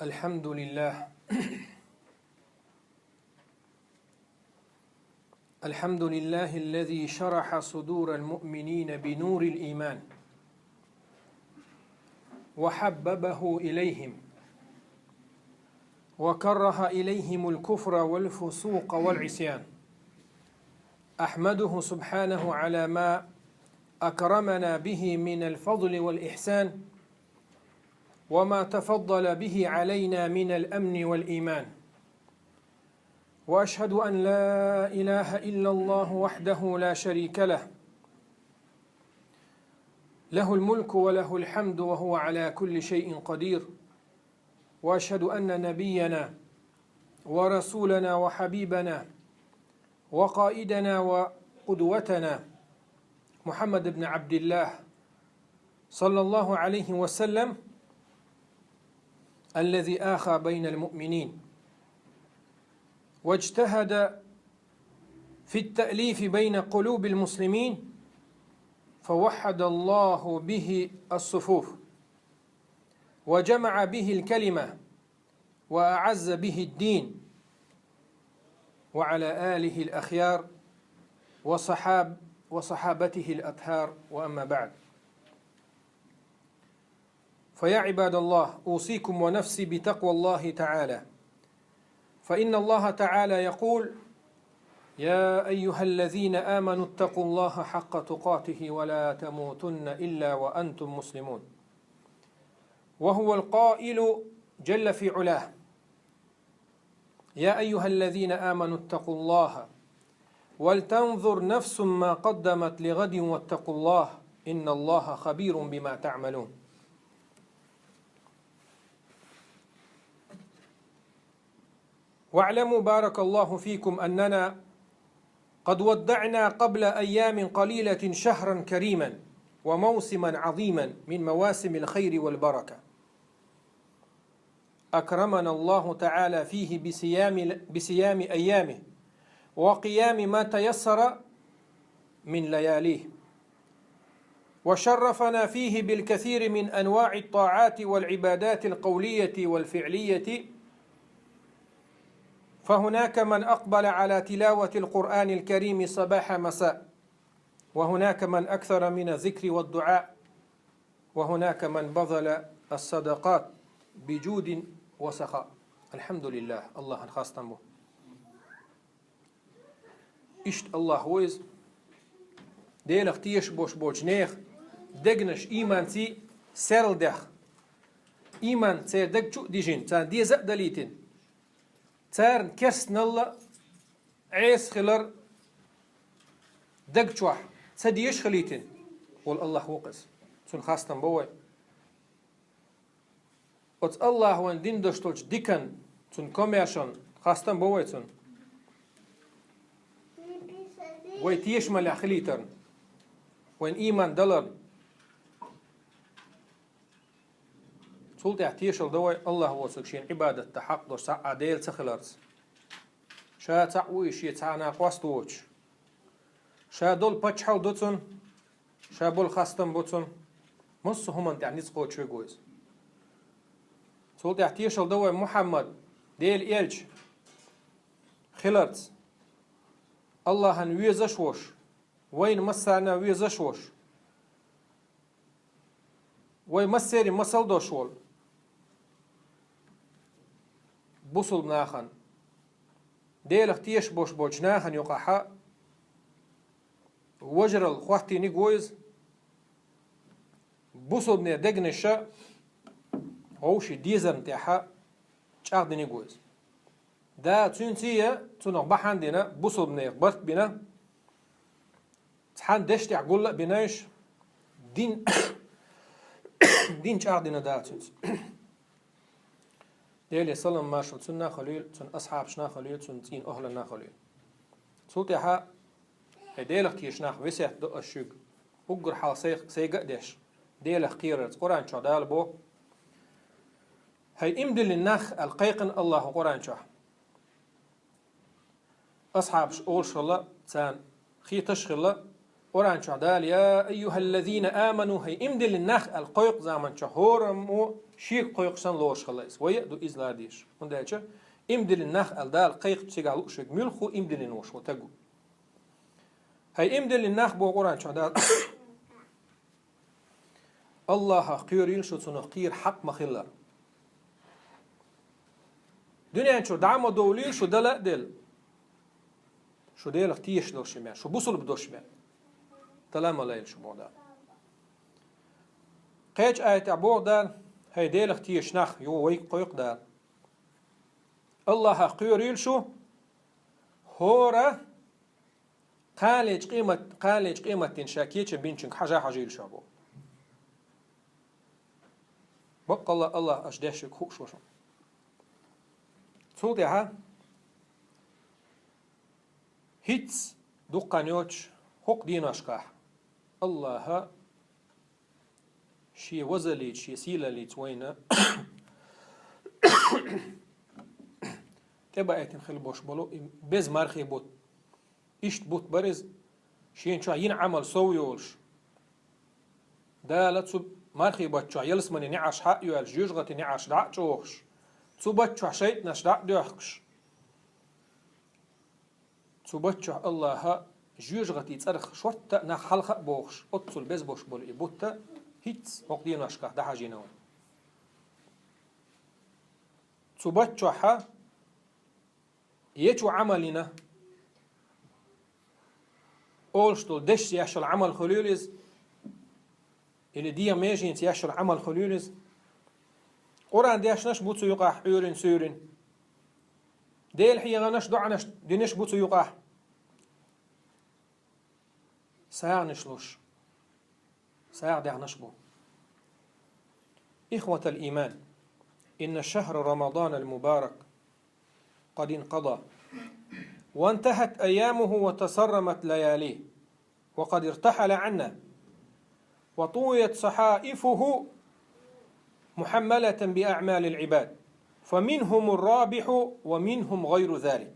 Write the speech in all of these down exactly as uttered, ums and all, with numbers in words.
الحمد لله. الحمد لله الذي شرح صدور المؤمنين بنور الإيمان، وحببه إليهم، وكره إليهم الكفر والفسوق والعصيان. أحمده سبحانه على ما أكرمنا به من الفضل والإحسان، وما تفضل به علينا من الأمن والإيمان. وأشهد أن لا إله إلا الله وحده لا شريك له، له الملك وله الحمد وهو على كل شيء قدير. وأشهد أن نبينا ورسولنا وحبيبنا وقائدنا وقدوتنا محمد بن عبد الله صلى الله عليه وسلم الذي آخى بين المؤمنين واجتهد في التأليف بين قلوب المسلمين، فوحد الله به الصفوف وجمع به الكلمة وأعز به الدين، وعلى آله الأخيار وصحاب وصحابته الأطهار، وأما بعد. فيا عباد الله، أوصيكم ونفسي بتقوى الله تعالى، فإن الله تعالى يقول: يا أيها الذين آمنوا اتقوا الله حق تقاته ولا تموتن إلا وأنتم مسلمون. وهو القائل جل في علاه: يا أيها الذين آمنوا اتقوا الله ولتنظر نفس ما قدمت لغد واتقوا الله إن الله خبير بما تعملون. واعلموا بارك الله فيكم أننا قد ودعنا قبل أيام قليلة شهرا كريما وموسما عظيما من مواسم الخير والبركة، أكرمنا الله تعالى فيه بصيام، بصيام أيامه وقيام ما تيسر من لياليه، وشرفنا فيه بالكثير من أنواع الطاعات والعبادات القولية والفعلية، فهناك من أقبل على تلاوة القرآن الكريم صباح مساء، وهناك من أكثر من الذكر والدعاء، وهناك من بذل الصدقات بجود وسخاء. الحمد لله، Аллахӏан хастам бу. Иштта Аллахӏ ву иза, Делах тешаш болчу нехан дегнаш ийманций серладаьхна, ийман церан даг чу а дижина, царна деза а далийтина, царна керстаналла, Ӏеса хилар даг чохь ца дезаш хилийтина волу Аллахӏ ву-кх иза. Цунна хастам бо вай. Оцу Аллахӏа вайна дина долуш долчу диканна, цуьнан комаьршонна хастам бо вай цунна. Вай тешамаллехь хилийтарна, вайна ийман даларна. Цул тӀаьхьа тешалла до вай Аллахӏ воцург шена Ӏибадат дан хьакъ долуш цхьа а Дела ца хиларца. Ша цхьаъ ву и, шен цхьа а накъост воцуш. Ша долу паччахьалла ду цунна, ша болу хастам бу цунна. Массо а хӀуманна тӀехь ницкъ кхочуш верг ву иза. Цул тӀаьхьа тешалла до вай Мухьаммад, Делан элча, хиларца. Аллахӏана везаш а волуш, вайна массарна а везаш а волуш, вай массеран масал долуш волу бусулба нахана, Делах тешаш болуш болчу нахана юкъахь а важаралла хӀоттийнарг ву иза, бусулбанийн дегнаш а вовшийн дезарна тӀехь а чӀагӀдинарг ву иза. Да, цуьнца а цунах бахьана дина, бусулбанех барт бина, цхьана дешна тӀехь гул а бина уьш, дин, дин чӀагӀдина да цуьнца. Деле салам маршалла цунна а хуьлийла, цуьнан асхьабашна а хуьлийла, цуьнан цӀийнан охӀланна а хуьлийла. Цул тӀаьхьа, хӀай Делах тешаш нах, весет до ас шуьга, уггар хьалха сайх-, сайга а деш, Делах кхерарца. Къуръан чохь Дала боху: «ХӀай иман диллина нах», аьлла кхайкхина Аллахӏа Къуръан чохь. Асхьабаш олуш хилла, царна хеташ хилла, Къуръан чу Дала: «يا أيها الذين آمنوا», хӀай иман диллина нах аьлла кхойкху заман чу хӀораммо шега кхойкхуш санна лоруш хилла иза. Вай а ду иза лардеш. ХӀунда аьлча иман диллина нах аьлла Дала кхайкхача цигахь лууш верг муьлхха а иман диллина волуш волу стаг ву. ХӀай иман диллина нах, боху Къуръан чу Дала, Аллахах кхерийла шу, цунах кхера хьакъ ма-хиллара. Дуьнен чуьра дӀа а ма довлийла шу, дала а делла. Шу Делах тешаш долуш бен, шу бусулба долуш бен. Дала а ма лайла шу, боху Дала. Кхечу аятехь боху Дала: «ХӀай Делах тешаш нах», юха вайга кхойкху Дала. Аллахах кхерийла шу, хӀора кхалечу къемат-, кхалечу къематдийнахь ша кечам бинчуьнга хьажа хьажийла шу, боху. Баккъалла Аллах аша деш верг хууш ву шуна. Цул тӀаьхьа хӀинца дуккха хан йоцуш хӀокху деношкахь Аллаха Шен вазаллица, Шен сийлаллица вайна тӀебаийтина хила болуш болу и беза мархи бутт. Иштта бутт бара иза, шена чохь йина Ӏамал сов йолуш. Дала цу мархи бутт чохь ялсаманин неӀарш схьа а йоьллуш, жоьжахатин неӀарш дӀа а чӀогӀуш, цу бутт чохь шайтӀанаш дӀа а доьхкуш. Цу бутт чохь Аллаха жоьжахатин цӀарах шортта а нах хьалха а бохуш, оццул беза болуш болу и бутт хӀинца хӀокху деношкахь дӀахьажийна вайна. Цу бутт чохь ечу Ӏамал йина, олуш долу дешца еш йолу Ӏамал хуьлийла иза, или дегӀан меженца еш йолу Ӏамал хуьлийла иза. Къуръан дешнаш бу цу юкъахь Ӏуьйрин-суьйрин. Делан хьехамаш, доӀанаш динарш бу цу юкъахь. СагӀанаш луш, сагӀа дехнаш бу. إخوة الإيمان، إن شهر رمضان المبارك قد انقضى، وانتهت أيامه وتصرمت لياليه، وقد ارتحل عنا، وطويت صحائفه محملة بأعمال العباد، فمنهم الرابح ومنهم غير ذلك.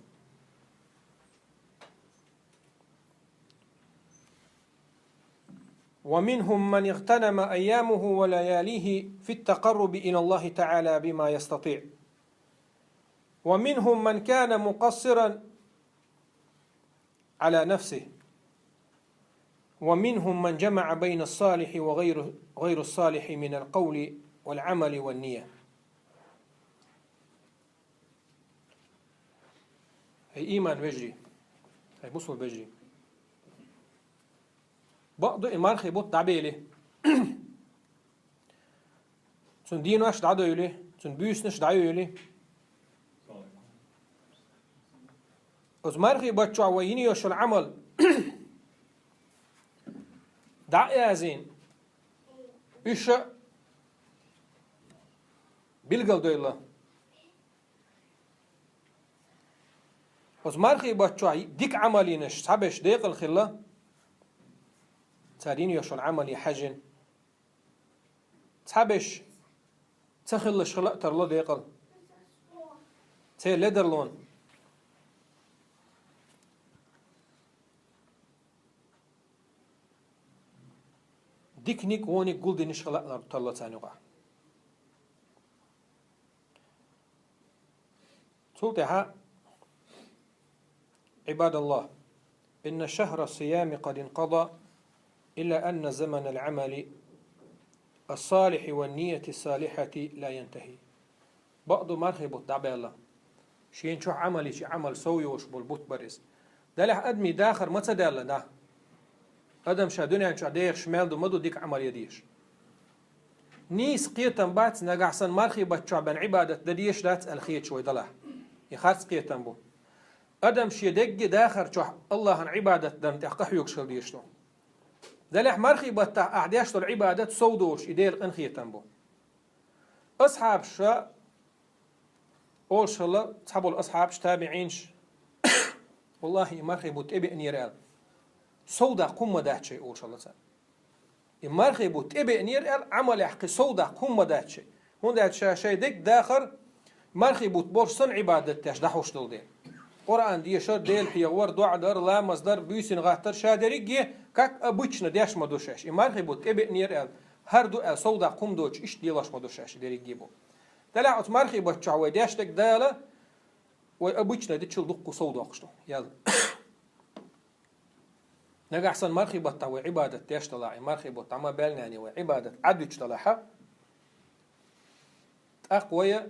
ومنهم من اغتنم أيامه ولياليه في التقرب إلى الله تعالى بما يستطيع، ومنهم من كان مقصرا على نفسه، ومنهم من جمع بين الصالح وغير، غير الصالح من القول والعمل والنية. ХӀай ийман вежарий, хӀай бусалба вежарий. Бакъду и мархи бутт дӀабели. Цуьнан денош дӀадойли, цуьнан буьйсанаш дӀайойли. Оцу мархи бутт чохь вай йина йолуш йолу Ӏамал дӀа а язйина, уьш а билгалдойла. Оцу мархи бутт чохь дика Ӏамал йинарш цхьаберш декъала хилла, цара йина йолуш йолу Ӏамале хьаьжжина. Цхьаберш ца хилалаш хила а тарло декъала. Церан ледарлонан диканиг, вониг гулдинарш хила а тарло царна юкъахь. Цул тӀаьхьа, عباد الله، إن شهر الصيام قد انقضى، إلا أن زمن العمل الصالح والنية الصالحة لا ينتهي. Бакъду мархи бутт дӀабаьлла. Шен чохь Ӏамал йича Ӏамал сов йолуш болу бутт бара иза. Делахь адамийн дахар ма ца даьлла, да? Адам ша дуьнен чохь дехаш мел ду ма ду дика Ӏамал ян дезаш. Нийса кхетам бац, нагахь санна мархи бутт чохь бен Ӏибадат дан дезаш дац аьлла хеташ вай далахь. И харц кхетам бу. Адам шен дегги дахар чохь Аллахьан Ӏибадат дарна тӀехь къахьоьгуш хила дезаш ду. Делахь мархи баттахь ахь деш долу Ӏибадат сов долуш, и Делан къинхетам бу. Асхьабаша олуш хилла, цхьаболу асхьабаш, табиӀинаш: «Валлахьи, и мархи бутт тӀебеанера», – аьлла. «Сов даккха хӀумма дац шайн», – олуш хилла цара. И мархи бутт тӀебеанера аьлла, Ӏамалехь кхин сов даккха хӀумма дац шайн. ХӀунда аьлча ша шайн дегги дахар мархи бутт болуш санна Ӏибадат деш дӀахьош долу дела. Къуръан дешар, Дела хьехавар, доӀа дар, ламаз дар, буьйсанна гӀаттар, ша дерриге, как обычно, деш ма ду шаьш. И мархий бутт тӀебеънера аьлла, хӀара ду аьлла, сов даккха хӀума доацаш, иштта лелаш ма ду шаьш дерриге бо. Делахь оцу мархий бутт чохь вай деш дерг Дала, вай обычно дечул дуккха сов доккхуш ду. Ял. Нагахь санна мархий баттахь вай Ӏибадат деш далахь, и мархий бутт дӀа ма баьллинехь вай Ӏибадат Ӏадуьтуш далахь, тӀаккха вай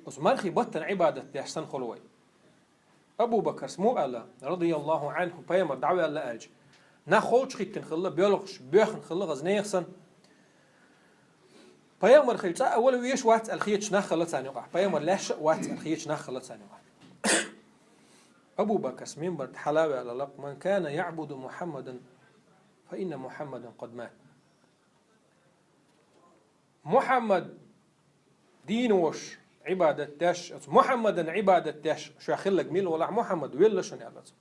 оцу мархий баттана Ӏибадат деш санна хуьлу вай. Абу Бакарс ма аьлла, радияллаху Ӏанху, пайхамар дӀаваьлла аьлча, нах холчахӀиттина хилла, боьлхуш, боьхна хилла хаза нехан санна. Пайхамар хилча цкъа а вала везаш вац аьлла хеташ нах хилла царна юкъахь. Пайхамар лаьшша а вац аьлла хеташ нах хилла царна юкъахь. Абу Бакарс минбар тӀе хьала а ваьлла лакха: «Ман кана яӀбуду Мухаммадан, фа инна Мухаммадан къад мат». Мухаммад дийна волуш Ӏибадат деш, оцу Мухаммадана Ӏибадат деш шух хилларг мила валахь, Мухаммад велла шуна аьлла цо.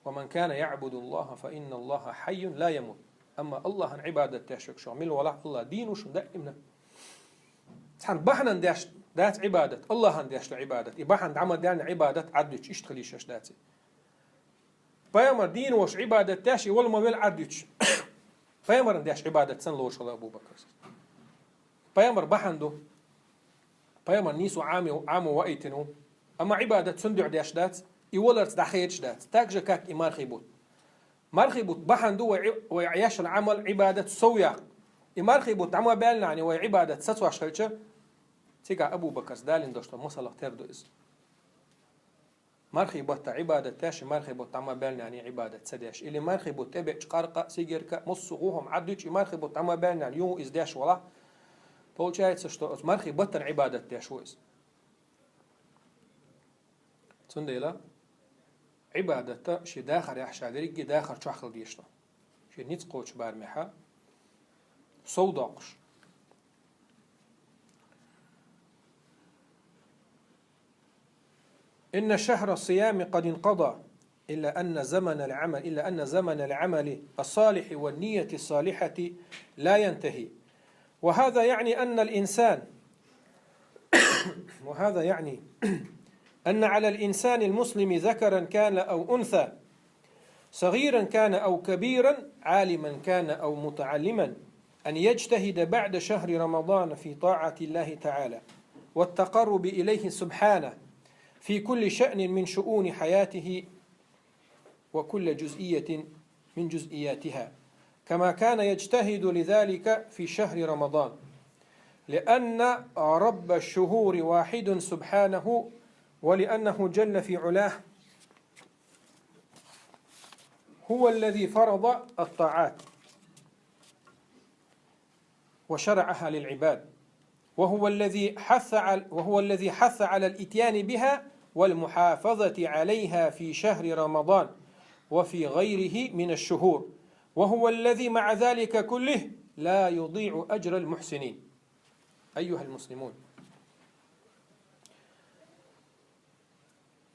«Ва ман кана яӀбуду Аллаха, фа инна Аллаха хьайюн ла ямут». Амма Аллахьана Ӏибадат деш верг шух мила валахь, Аллах дийна ву шуна даимна. Цхьана бахьанан деш дац Ӏибадат, Аллахьана деш ду Ӏибадат. И бахьана дӀа ма даьллинехь Ӏибадат Ӏадуьтуш, иштта хила йиш яц даций. Пайхамар дийна волуш Ӏибадат деш, и вала ма велла Ӏадуьтуш. Пайхамарна деш Ӏибадат санна лоруш хилла Абу Бакарс. Пайхамар бахьана ду. Пайхамар нийсо Ӏамо, Ӏамо ваийтина ву. Амма Ӏибадат цунна дуьхьа деш дац, и валарца дӀахедаш дац. Так же, как и мархий бутт. Мархий бутт бахьана ду вай Ӏи-, вай Ӏешал Ӏамал, Ӏибадат сов яккха. И мархий бутт дӀа ма баьллинехь вай Ӏибадат сацош хилча, цигахь Абу Бакарс далийна долуш долу масалах тера ду иза. Мархий баттахь Ӏибадат деш, и мархий бутт дӀа ма баьллинехь Ӏибадат ца деш. Или мархий бутт тӀебеъча къаркъа а, сигарка а, массо а гӀу хӀума Ӏадуьтуш, и мархий бутт дӀа ма баьллинехь юха иза деш валахь, получается, что оцу мархий баттана Ӏибадат деш ву иза. Цундела Ӏибадат шен дахарехь, ша дерриге а дахар чохь хила дезаш ду. Шен ницкъ кхочу барамехь сов доккхуш. إن شهر الصيام قد انقضى، إلا أن زمن العمل، إلا أن زمن العمل الصالح والنية الصالحة لا ينتهي. وهذا يعني أن الإنسان، وهذا يعني أن على الإنسان المسلم، ذكرا كان أو أنثى، صغيرا كان أو كبيرا، عالما كان أو متعلما، أن يجتهد بعد شهر رمضان في طاعة الله تعالى والتقرب إليه سبحانه في كل شأن من شؤون حياته وكل جزئية من جزئياتها، كما كان يجتهد لذلك في شهر رمضان، لأن رب الشهور واحد سبحانه، ولأنه جل في علاه هو الذي فرض الطاعات وشرعها للعباد، وهو الذي حث على، وهو الذي حث على الإتيان بها والمحافظة عليها في شهر رمضان وفي غيره من الشهور، وهو الذي مع ذلك كله لا يضيع أجر المحسنين. أيها المسلمون،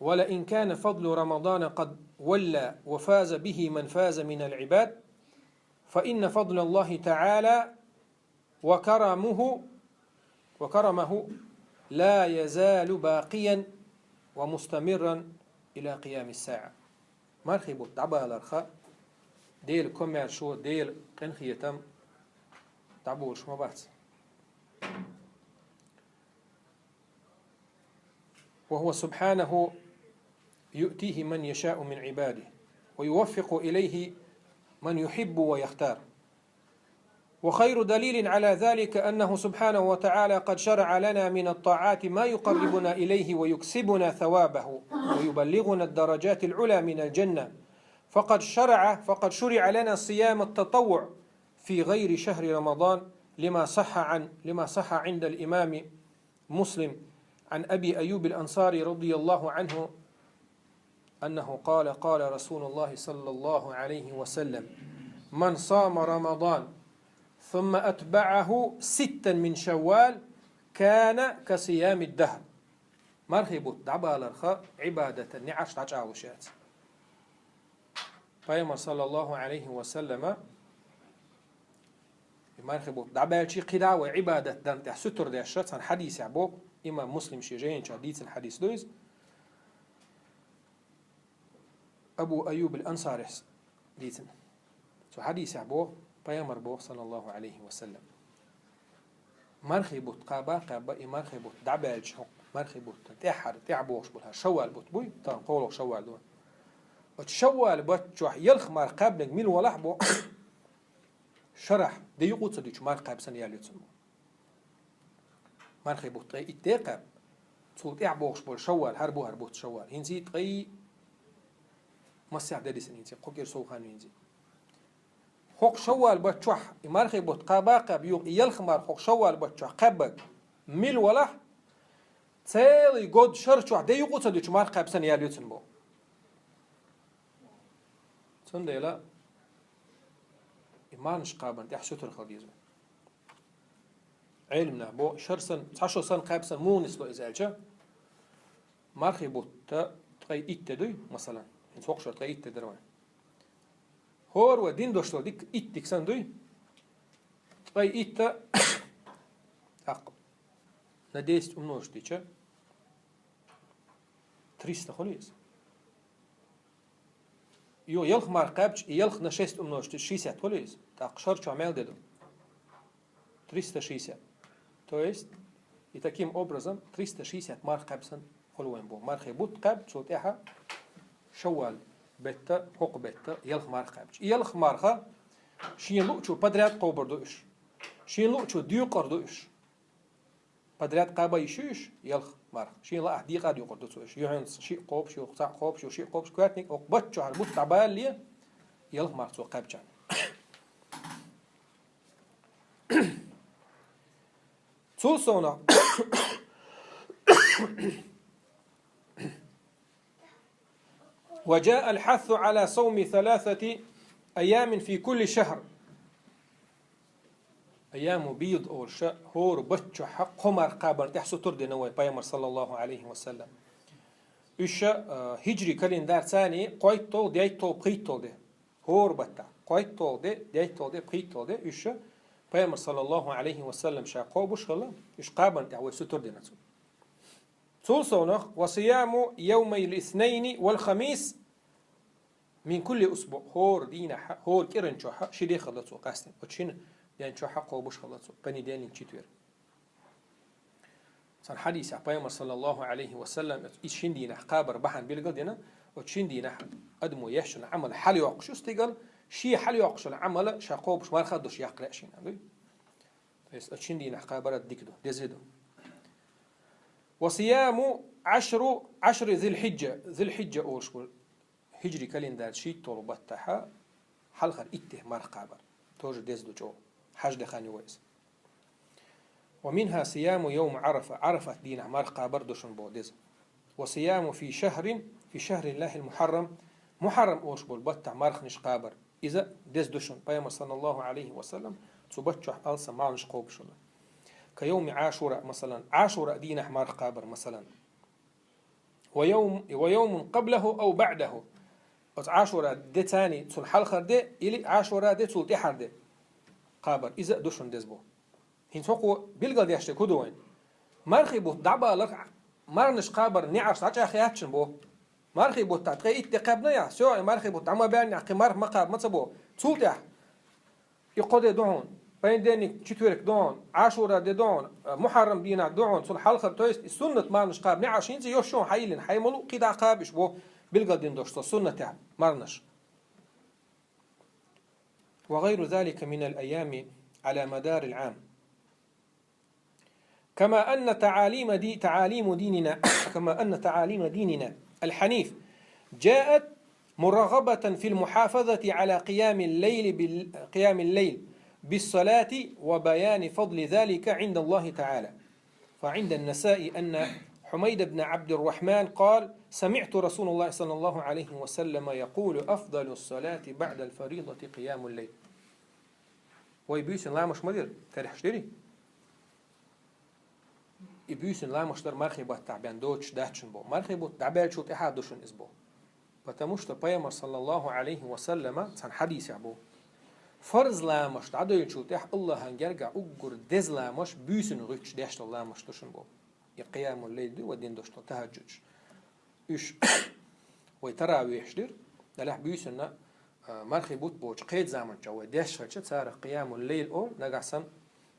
ولئن كان فضل رمضان قد ولى وفاز به من فاز من العباد، فإن فضل الله تعالى وكرمه، وكرمه لا يزال باقيا ومستمرا إلى قيام الساعة. Мархий бутт дӀабаларх Делан комаьршо, Делан къинхетам дӀаболуш ма бац. وهو سبحانه يؤتيه من يشاء من عباده، ويوفق إليه من يحب ويختار. وخير دليل على ذلك أنه سبحانه وتعالى قد شرع لنا من الطاعات ما يقربنا إليه ويكسبنا ثوابه ويبلغنا الدرجات العلى من الجنة. فقد شرع، فقد شرع لنا صيام التطوع في غير شهر رمضان، لما صح عن، لما صح عند الإمام مسلم عن أبي أيوب الأنصاري رضي الله عنه أنه قال: قال رسول الله صلى الله عليه وسلم: من صام رمضان ثم أتبعه ستا من شوال كان كصيام الدهر. Мархий бутт дӀабаларх Ӏибадатан неӀарш дӀачӀагӀлуш яц. Пайхамар, саллаллаху Ӏалайхи ва саллама, и мархий бутт дӀабаьлча, кхидӀа а вай Ӏибадат дан тӀехь сутара деш, цхьана хьадисехь боху, имам Муслим шен жайнчохь дийцина хьадис ду иза. Абу Айюб ал-Ансарис дийцина. Цу хьадисехь боху, пайхамар боху, саллаллаху Ӏалайхи ва саллам: «Мархий бутт кхаба а кхаьбна, и мархий бутт дӀабаьлча, хӀокху мархий бутт тӀаьххьара, тӀаьхьа бохуш болу хьан шаввал бутт буй, тахана кхоалгӀа шаввал ду. Оцу шаввал бутт чохь ялх марха кхаьбнарг мила валахь боху, шарахь де юкъа а ца дуьтуш марха кхаьбна санна ял ю цунна». Мархий бутт ткъе итт де кхаьбна. Цул тӀаьхьа бохуш болу шаввал, хӀара бу хӀара бутт шаввал. ХӀинца и ткъе массехь де дисина хӀинца, кхо кӀира сов хан винзи. ХӀокху шаввал бутт чохь, и мархий бутт кхаба а кхаьбна, юха и ялх марха хӀокху шаввал бутт чохь кхаьбнарг мила валахь, целый год шар чохь де юкъа а ца дуьтуш марха кхаьбна санна ял ю цунна боху. Цундела и мархнаш кхабарна тӀехь сутара хила деза. Ӏелам нах бо, шар санна, цхьа шо санна кхаьбна санна муха нисло иза аьлча, мархий бутт ткъе итт де дуй, масалан, хӀинца хӀокху шарахь ткъе итт де дара вайн. ХӀора вай дина долуш долу дика итт дика санна дуй, ткъе итт, тӀаккха на десять умножить дича, триста хуьлу иза. Йо, ялх марха кхаьбча, и ялх на шесть умножить дича, шестьдесят хуьлу иза. ТӀаккха шар чохь мел де ду? Триста шестьдесят. То есть, и таким образом, триста шестьдесят марха кхаьбна санна хуьлу вайн боху. Мархий бутт кхаьбна, цул тӀаьхьа шаввал бетта, хӀокху бетта ялх марха кхаьбча. И ялх марха шен луучу подряд кхобур ду уьш. Шен луучу декъар ду уьш. Подряд кхаба йиш ю уьш, ялх марха. Шен лаахь декъа а декъур ду цо уьш. Юьхьанца шиъ кхобуш, юха цхьаъ кхобуш, юха шиъ кхобуш, коьртаниг оцу бутт чохь хӀара бутт дӀабалале, ялх марха цо кхаьбча. Цул совнах. وجاء الحث على صوم ثلاثة أيام في كل شهر. Айямул-бийд олуш, хӀора бутт чохь кхо марха кхабарна тӀехь сутара дина вайн пайхамар, саллаллаху Ӏалайхи ва саллам. Уьш, а, хиджри календарца кхойтталгӀа, дейтталгӀа, пхийтталгӀа де. ХӀора баттахь кхойтталгӀа де, дейтталгӀа де, пхийтталгӀа де, уьш пайхамар, саллаллаху Ӏалайхи ва саллам, ша кхобуш хилла, уьш кхабарна тӀехь вай сутара дина цо. Цул совнах: «وصيام يومي الاثنين والخميس من كل أسبوع». ХӀора дийнахь, хӀора кӀиран чохь ши де хилла цо къастина. Оцу шина ден чохь кхобуш хилла цо. Понедельник, четверг. Цхьана хьадисехь пайхамар, саллаллаху Ӏалайхи ва саллам, и шин дийнахь кхабар бахьана билгал дина, оцу шин дийнахь адамо еш йолу Ӏамал хьалайоккхуш ю стигал, шен хьалайоккхуш йолу Ӏамал ша кхобуш марха а душ яккхале а шена дуй. То есть оцу шин дийнахь кхабар а дика ду, деза ду. «وصيام عشر، عشر ذي الحجة», Зуль-Хьиджа олуш бу. Хиджри календарь шийтталгӀа баттахь хьалхара итт де марха кхабар. Тоже деза ду чӀогӀа. Хьаж де хан ю вай иза. «ومنها صيام يوم عرفة», Ӏарафат дийнахь марха кхабар ду шуна боху деза. «وصيام في شهر، في شهر الله المحرم», Мухьаррам олуш болу баттахь марханаш кхабар. Иза деза ду шуна. Пайхамар, саллаллаху Ӏалайхи ва саллам, цу бутт чохь алсам марханаш кхобуш хилла. «كيوم عاشوراء», масалан, Ӏашура дийнахь марха кхабар, масалан. «ويوم، ويوم قبله أو بعده». Оцу Ӏашура де царний цунна хьалхара де или Ӏашура де цул тӀаьхьара де кхабар. Иза а ду шуна деза боху. ХӀинца хӀокхо билгал деш дерг хӀун ду вайн? Мархий бутт дӀабаларх марханаш кхабар неӀарш дӀачӀагӀъяц шуна боху. Мархий бутт ткъе итт де кхаьбна яхь, всё, и мархий бутт дӀа ма баьллинехь, кхин марха ма кхаба ма ца боху. Цул тӀаьхьа и кхо де ду хьуна, понедельник, четверг ду хьуна, Ӏашура де ду хьуна, Мухьаррам дийнахь ду хьуна, цул хьалхара, то есть и суннат марханаш кхаба неӀарш хӀинца йо шуна хьайиллина, хьаймалу кхидӀа кхаба уьш боху, билгал дина долуш цо суннатехь марханаш. «وغير ذلك من الأيام على مدار العام. كما أن تعاليم دي-، تعاليم ديننا، كما أن تعاليم ديننا الحنيف جاءت مرغبة في المحافظة على قيام الليل بال-، قيام الليل بالصلاة وبيان فضل ذلك عند الله تعالى. فعند النسائي أن حميد بن عبد الرحمن قال: سمعت رسول الله صلى الله عليه وسلم يقول: أفضل الصلاة بعد الفريضة قيام الليل». Вай буьйсанна ламаш ма дира, терхьаш дирий? И буьйсанна ламаш дар мархий баттахь бен доцуш дац шуна боху. Мархий бутт дӀабаьллачул тӀаьхьа ду шуна иза боху. Потому что пайхамар, саллаллаху Ӏалайхи ва саллама, цхьана хьадисехь боху: фарз ламаш дӀадоьллачул тӀаьхьа Аллахьан гергахь уггар деза ламаш буьйсанна гӀуьттуш деш долу ламаш ду шуна боху. И къиямул-лайл ду вай дина долуш долу тахӀаджудаш. Уьш вай таравихьаш дира. Делахь буьйсанна, а, мархий бутт болчу кхечу заманчохь вай деш хилча, царах къиямул-лайл олу, нагахь санна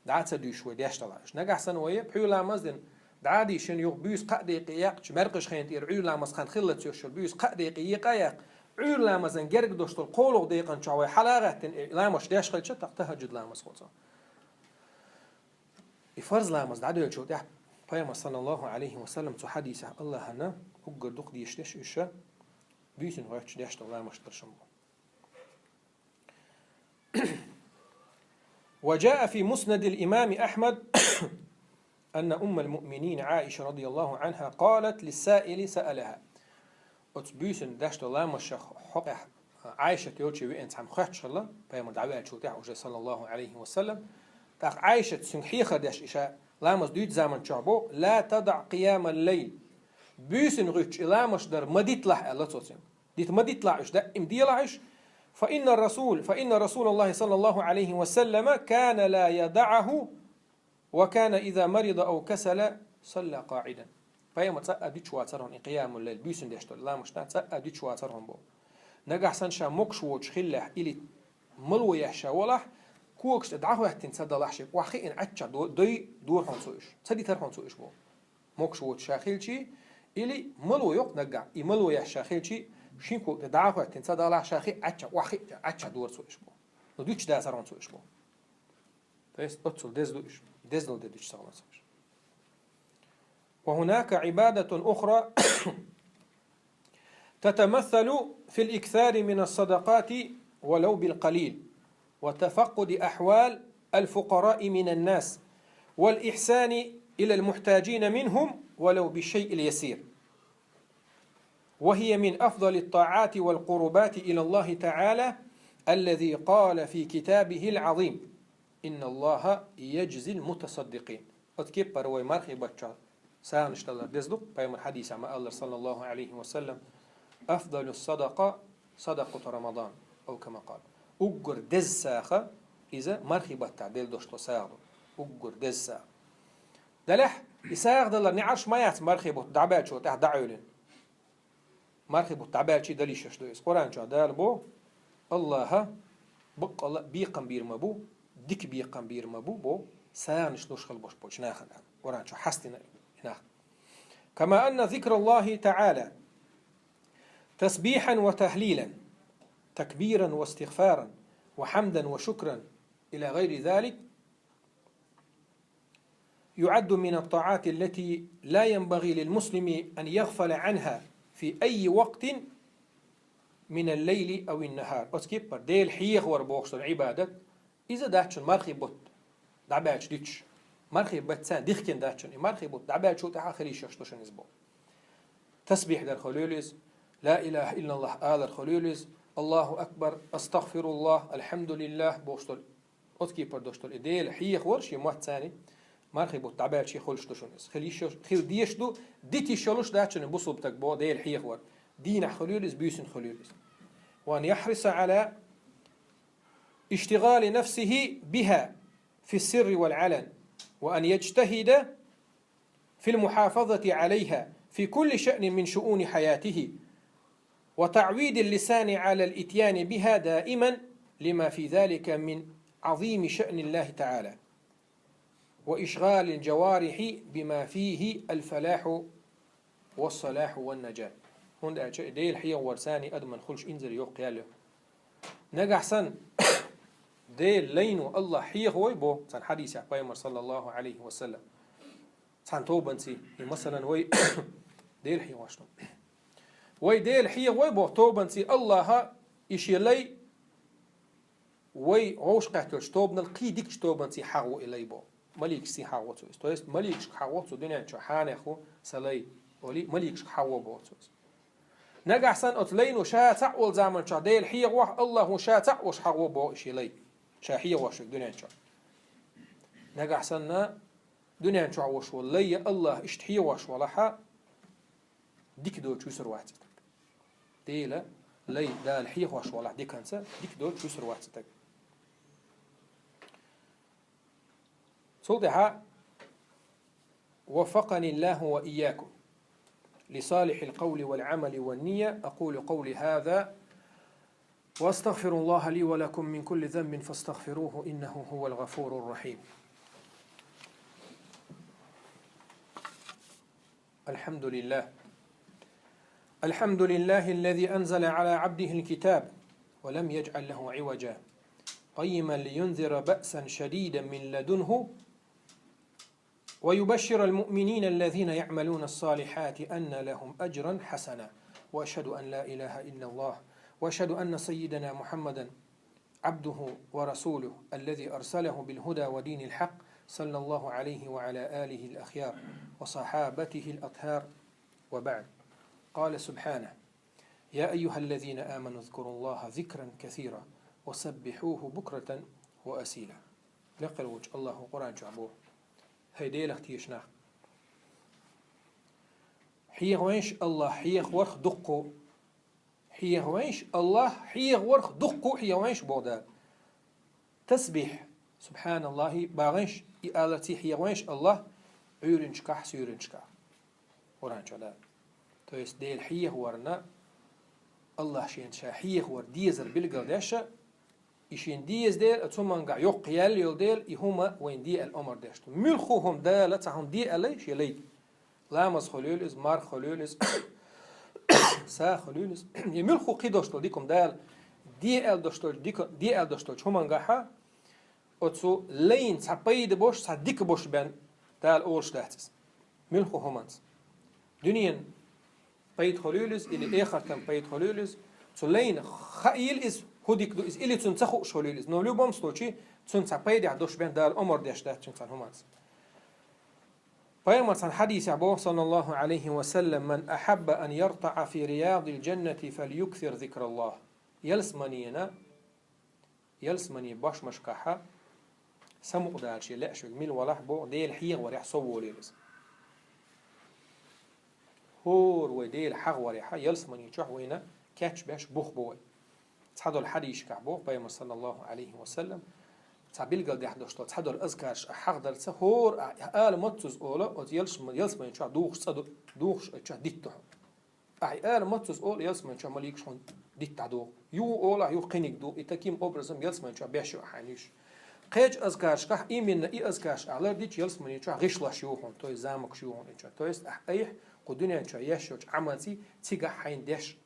дӀа а ца дуьйшуш вай деш далахь уьш. Нагахь санна вай пхьуьйламаз дина, дӀа а дийшина, юха буьйса кхаа декъе яьккхича, маьркӀажа хенан тӀера Ӏуьйра ламаз хан хиллалц йолуш йолу буьйса кхаа декъе екъа а яккха, Ӏуьйра ламазан герга долуш долу кхоалгӀа декъан чохь вай хьала а гӀаьттина, и ламазаш деш хилча, тӀаккха тахӀаджуд ламаз хуьлу цунах. И фарз ламаз дӀадоьллучул тӀаьхьа Пайхамар, саллаллаху Ӏалайхи ва саллам, цу хьадисехь Аллахьана уггар дукха дезаш деш уьш, буьйсанна гӀоьттуш деш долу ламазаш даршам бу. وجاء في مسند الإمام أحمد أن أم المؤمنين عائشة رضي الله عنها قالت للسائل سألها. Оцу буьйсанна деш долу ламазех хьокъехь Ӏайшат йолчу веана цхьамма хоьттуш хилла, Пайхамар дӀаваьллачул тӀаьхьа уже, саллаллаху Ӏалайхи ва саллам. ТӀаккха Ӏайшат цуьнга хьехар деш, и ша ламаз дуьйцу заманчохь боху: «لا تدع قيام الليل». Буьйсанна гӀуьттуш и ламазаш дар ма диталахь, аьлла цо цуьнга. Дита ма диталахь уьш, даим делахь уьш. فإن الرسول، فإن رسول الله صلى الله عليه وسلم كان لا يدعه، وكان إذا مرض أو كسل صلى قاعدا. Пайхамар цкъа а дуьтуш вацара хьуна и къиямул-лайл, буьйсанна деш долу ламазаш цкъа а дуьтуш вацара хьуна боху. Нагахь санна ша могуш воцуш хиллехь или мало еш ша волахь, когаш тӀе дӀахӀоьттина ца далахь, шега охьахиъна Ӏаччахь до-, дой дора хьуна цо уьш, ца дитара хьуна цо уьш боху. Могуш воцуш ша хилчий, или мало йоккха наггахь, и мало еш ша хилчий, шин ког тӀе дӀа а хӀоьттина ца далахь, ша хиъ Ӏаччахь, охьахиъча Ӏаччахь дора цо уьш боху. Ну, дуьтуш дацара хьуна цо уьш боху. То есть оццул деза ду уьш, деза долу де дуьтуш ца хилла цо уьш. وهناك عبادة أخرى تتمثل في الإكثار من الصدقات ولو بالقليل، وتفقد أحوال الفقراء من الناس، والإحسان إلى المحتاجين منهم ولو بالشيء اليسير، وهي من أفضل الطاعات والقربات إلى الله تعالى، الذي قال في كتابه العظيم: إن الله يجزي المتصدقين. Оцу кеппара вай мархий баттахь сагӀанаш далар деза ду, Пайхамар хьадисехь ма-аллара, саллаллаху Ӏалайхи ва саллам: «أفضل الصدقة صدقة رمضان», أو كما قال. Уггар деза сагӀа иза мархий баттахь делла долуш долу сагӀа ду. Уггар деза сагӀа. Делахь, и сагӀа далар неӀарш ма яц мархий бутт дӀабаьллачул тӀаьхьа дӀа а Ӏуьллина. Мархий бутт дӀабаьлчий дала йиш йолуш ду иза. Къуръан чохь Дала боху: «Аллаха баккъалла а бекхам бийр ма бу, дика бекхам бийр ма бу», — боху, сагӀанаш луш хила болуш болчу нахана. Къуръан чохь хьастина и нах. «كما أن ذكر الله تعالى تسبيحا وتهليلا، تكبيرا واستغفارا، وحمدا وشكرا، إلى غير ذلك، يعد من الطاعات التي لا ينبغي للمسلم أن يغفل عنها في أي وقت من الليل أو النهار». Оцу кеппара Дела хьехавар бохуш долу Ӏибадат, иза дац шуна мархий бутт дӀабаьлча дуьтуш. Мархий баттахь дихкина дац шуна. И мархий бутт дӀабаьллачул тӀаьхьа хила йиш йолуш ду шуна иза боху. Тасбихь дар хуьлийла иза, ла илаха иллаллах алар хуьлийла иза, Аллаху акбар, астагфируллах, алхьамдулиллах бохуш долу, оцу кепара долуш долу и Дела хьехавар шен мотт царна мархий бутт дӀабаьлчий хуьлуш ду шуна иза. Хила йиш йолуш, хила дезаш ду, дита йиш йолуш дац шуна бусулба стаг боху Дела хьехавар. Дийнахь хуьлийла иза, буьйсанна хуьлийла иза. وأن يحرص على اشتغال نفسه بها في السر والعلن، وأن يجتهد في المحافظة عليها في كل شأن من شؤون حياته، وتعويد اللسان على الإتيان بها دائما، لما في ذلك من عظيم شأن الله تعالى، وإشغال الجوارح بما فيه الفلاح والصلاح والنجاة. ХӀунда аьлча и Дела хьехавар царна адаман хуьлуш инзаре йоккха ял ю. Нагахь санна Дела лайно Аллах хьехавой бо, цхьана хьадисехь Пайхамар, саллаллаху Ӏалайхи ва саллам, цхьана тобанций, и, масалан, вай Дела хьехош ду. Вай Дела хьехавой бо тобанций Аллаха, и шен лай вай вовшахкхетталчу тобанал кхин дикачу тобанций хьахаво и лай бо. Маликашций хьахаво цо иза. То есть маликашка хьахаво цо дуьнен чу хьанехо сан лай, олий, маликашка хьахаво бо цо иза. Нагахь санна оцу лайно ша цхьаъ волу заманчохь Дела хьехавахь, Аллахо ша цхьаъ волуш хьахаво бо и шен лай. Ша хьехавош верг дуьнен чохь. Нагахь санна дуьнен чохь волуш волу лай я Аллах иштта хьехавош валахьа, дика доцуш вуьсур вац и стаг. Дела лай Дала хьехош валахь диканца, дика доцуш вуьсур вац и стаг. Цул тӀаьхьа: وفقني الله وإياكم لصالح القول والعمل والنية. أقول قولي هذا وأستغفر الله لي ولكم من كل ذنب فاستغفروه إنه هو الغفور الرحيم. الحمد لله. الحمد لله الذي أنزل على عبده الكتاب ولم يجعل له عوجا، قيما لينذر بأسا شديدا من لدنه ويبشر المؤمنين الذين يعملون الصالحات أن لهم أجرا حسنا. وأشهد أن لا إله إلا الله، وأشهد أن سيدنا محمدا عبده ورسوله الذي أرسله بالهدى ودين الحق، صلى الله عليه وعلى آله الأخيار وصحابته الأطهار. وبعد، قال سبحانه: يا أيها الذين آمنوا اذكروا الله ذكرا كثيرا وسبحوه بكرة وأصيلا. Лекхар волча АллахӀа Къуръан чу боху: «ХӀай Делах тешаш нах, хьеха вайнаш АллахӀ, хьеха варх дуккху, хьеха вайнаш АллахӀ, хьеха варх дуккху, хьеха вайнаш», боху Дала. Тасбихь, субхьаналлахӀи, багӀанаш, и аларций хьеха вайнаш АллахӀ Ӏуьйранчохь, суьйранчохь. Къуръан чу Дала. То есть Дела хьеха варна, АллахӀ шена ша хьеха вар дезар билгал деш, и шена деза дела, оцу хӀумангахь йоккха ял йолу дела, и хӀума вайна де аьлла омар деш ду. Муьлхха хӀума Дала цхьа хӀума де аьлла шен лайга. Ламаз хуьлийла иза, марха хуьлийла иза, сагӀа хуьлийла иза. И муьлхха кхидолуш долу дика хӀума Дала де аьлла долуш долчу дика, де аьлла долуш долчу хӀумангахьа, оцу лайна цхьа пайда бош, цхьа дика бош бен Дала олуш дац иза. Муьлхха хӀуманца. Дуьненан пайда хуьлийла иза, или эхартан пайда хуьлийла иза, цу лайна хаийла иза, хӀун дика ду иза, или цунна ца хууш хуьлийла иза. Но в любом случае, цунна цхьа пайдехь дош бен Дала омар деш дац цуьнан цхьана хӀуманца. Пайхамар цхьана хьадисехь боху, саллаллахӀу Ӏалайхи ва саллам: «Ман ахьабба ан яртаӀа фи риядил джаннати фальюксир зикраллахӀ». Ялсаманена, ялсамане бошмашкахьа самукъадала шен лаьаш верг мила валахь боху, Дела хьеха варехь сов волийла иза. ХӀора вай Дела хьеха варехьа, ялсамани чохь вайна кечбеш бух бу вай. Цхьадолу хьадисашкахь боху Пайхамар, саллаллахӀу Ӏалайхи ва саллам, цхьа билгалдехь дош долу цхьадолу азкарш ахь хьахдарца, хӀора ахь ала маццаза олу, оцу ялсамани чохь духуш цӀа ду, духуш оцу чохь дитта ду хьуна. Ахь и ала маццаза олу, ялсамани чохь маликаш хьуна дитта дӀадоху. Юха олу ахь, юха кхиниг ду, и таким образом ялсамани чохь беш ю ахь хьайна уьш. Кхечу азкаршкахь именно и азкарш ахь лардича, ялсамани чохь гӀишлош ю хьуна, то есть замокаш ю хьуна и чохь. То есть ахь айхьа кху дуьнен чохь еш йолчу Ӏамалций цигахь хьайна деш,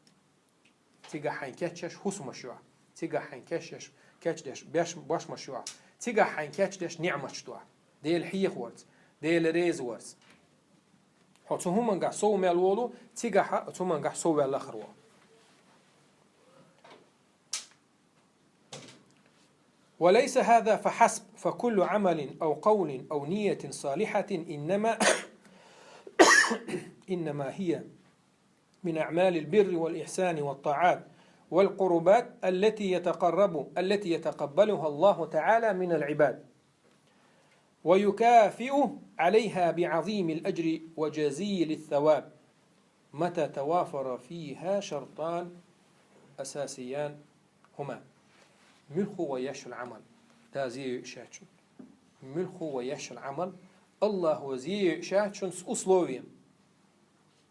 цигахь хьайна кечдеш хӀусамаш ю ахь, цигахь хьайна кечдеш, кечдеш беш, бошмаш ю ахь, цигахь хьайна кечдеш ниӀматаш ду ахь. Дела хьехаварца, Дела резаварца. Хьо цу хӀумангахь сов мел волу, цигахьа оцу хӀумангахь сов ваьлла хир ву. وليس هذا فحسب، فكل عمل أو قول أو نية صالحة إنما إنما هي من أعمال البر والإحسان والطاعات والقربات التي يتقرب التي يتقبلها الله تعالى من العباد. ويكافئ عليها بعظيم الأجر وجزيل الثواب متى توافر فيها شرطان أساسيان هما. Муьлхха вай еш йолу Ӏамал Дала зен йойуш яц шуна. Муьлхха вай еш йолу Ӏамал АллахӀа зен йойуш яц шуна с условием.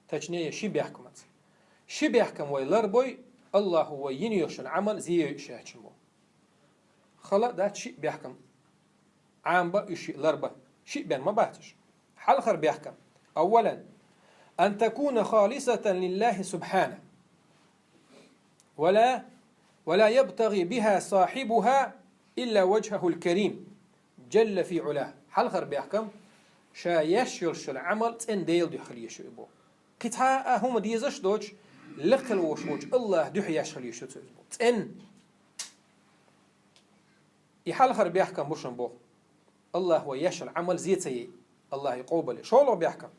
Точнее, ши бехкамца. Ши бехкам вай ларбой, АллахӀа вай йина йолу Ӏамал зен йойуш яц шуна боху. Хала а дац ши бехкам. Ӏамба уьш шиъ ларба. Шиъ бен ма бац уьш. Хьалхара бехкам. أولا، أن تكون خالصة لله سبحانه. ولا، ولا يبتغي بها صاحبها إلا وجهه الكريم جل في علاه. Хьалхара бехкам, ша еш йолуш йолу Ӏамал цӀена Делан дуьхьа хила езаш ю и боху. Кхин цхьа а хӀума дезаш доцуш, лекха волуш волчу АллахӀан дуьхьа еш хила езаш ю цо иза боху. ЦӀена. И хьалхара бехкам бу шуна боху. АллахӀа вай еш йолу Ӏамал зен ца яй. АллахӀа и къобал йой. ШолгӀа бехкам.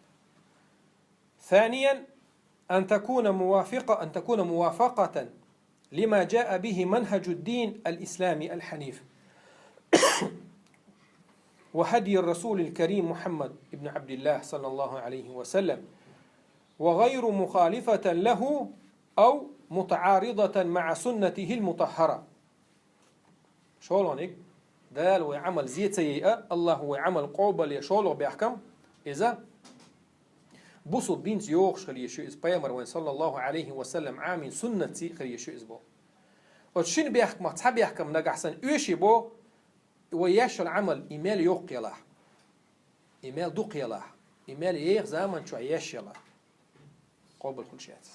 ثانيا، أن تكون موافقة، أن تكون موافقة لما جاء به منهج الدين الإسلامي الحنيف وهدي الرسول الكريم محمد بن عبد الله صلى الله عليه وسلم، وغير مخالفة له أو متعارضة مع سنته المطهرة. ШолгӀаниг, Дала вай Ӏамал зен ца яй а, АллахӀа вай Ӏамал къобал йой. ШолгӀа бехкам, иза бусалба динца йогӀуш хила езаш ю иза, Пайхамар вайн, саллаллахӀу Ӏалайхи ва саллам, Ӏамийна суннатций хила езаш ю иза боху. Оцу шина бехкамах цхьа бехкам нагахь санна оьший бо, вай еш йолу Ӏамал, и мел йоккха елахь, и мел дукха елахь, и мел еха заман чохь еш елахь, къобал хуьлуш яц.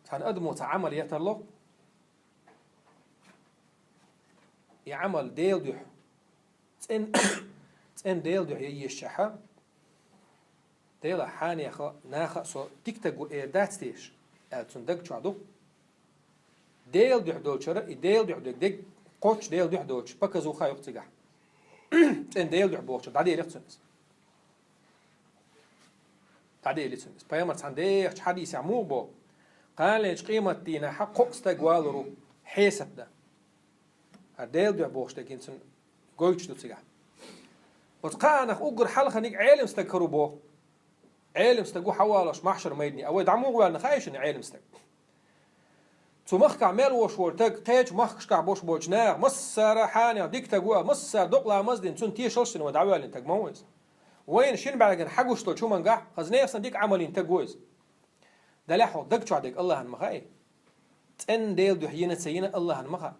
Цхьана адамо цхьа Ӏамал ян тарло, и Ӏамал Делан дуьхьа, цӀен-, цӀена Делан дуьхьа ян езачохь, Делахь, хьенеха, наха а со дика стаг ву эр дац теша, аьлла цуьнан даг чохь ду. Делан дуьхьа долчуьра, и Делан дуьхьа дерг, дерг кхоччуш Делан дуьхьа доцуш, показуха ю-кх цигахь. ЦӀена Делан дуьхьа бохучуьра дӀаделира цунна иза. ДӀаделира цунна иза. Пайхамар цхьана дехачу хьадисехь муха боху: «Кхана лечу къематдийнахь кхо стаг валур ву хьесап дан». ХӀара Делан дуьхьа бохуш дерг хӀинца гойтуш ду цигахь. Оцу кхаанах уггар хьалханиг Ӏелам стаг хир ву боху. Ӏелам стаг ву хьавалош маьхьшар майдане. А вай дӀа муха ваьлла хаьий шуна Ӏелам стаг? Цу махкахь мел волуш волу стаг, кхечу махкашкахь болуш болчу наха, массара а хьенех дика стаг ву, массара а докъа ламаз а дина, цунна тешалш а дина вай дӀавоьллина стаг ма ву иза. Вайна шина бӀаьргана хьагуш долчу хӀумангахь, хаза нехан санна дика Ӏамал йина стаг ву иза. Делахь хьо даг чохь дерг Аллахьна ма хаьий? ЦӀена Делан дуьхьа йина а ца йина Аллахьна ма хаьа.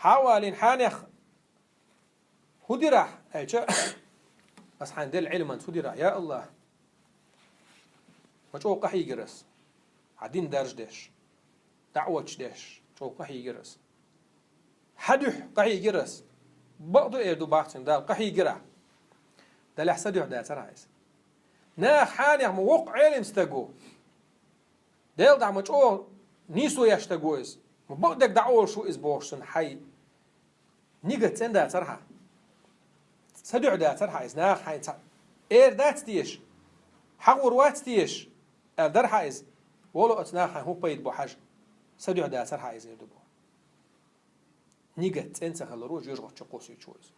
Хьа а валийна хьенех хӀун дира ахь аьлча, ас хьайна делла Ӏилманца хӀун дира ахь, я Аллах? Ма чӀогӀа къахьийгира ас, хьан дин даржадеш, даӀваташ деш, чӀогӀа къахьийгира ас. Хьан дуьхьа къахьийгира ас? Бакъ ду эр ду бах цуьнан Дала, къахьийгира ахь. Делахь сан дуьхьа дацара ахь иза. Наха хьенех ма воккха Ӏелам стаг ву. Делан дуьхьа ма чӀогӀа нийсо еш стаг ву иза. Ма бакъдерг дӀаолуш ву иза бохуш цунна хьайн нигат цӀена дацара хьан. Сан дуьхьа дацара хьан иза, наха хьайна цхьаъ эр дац теша, хьан гӀур вац теша, аьлла дара хьан иза. Волу оцу наха хьайн хӀун пайда бу хьажа, сан дуьхьа дацара хьан иза эр ду боху. Нигат цӀена ца хиларо жоьжахати чу кхуссуьйтуш ву иза.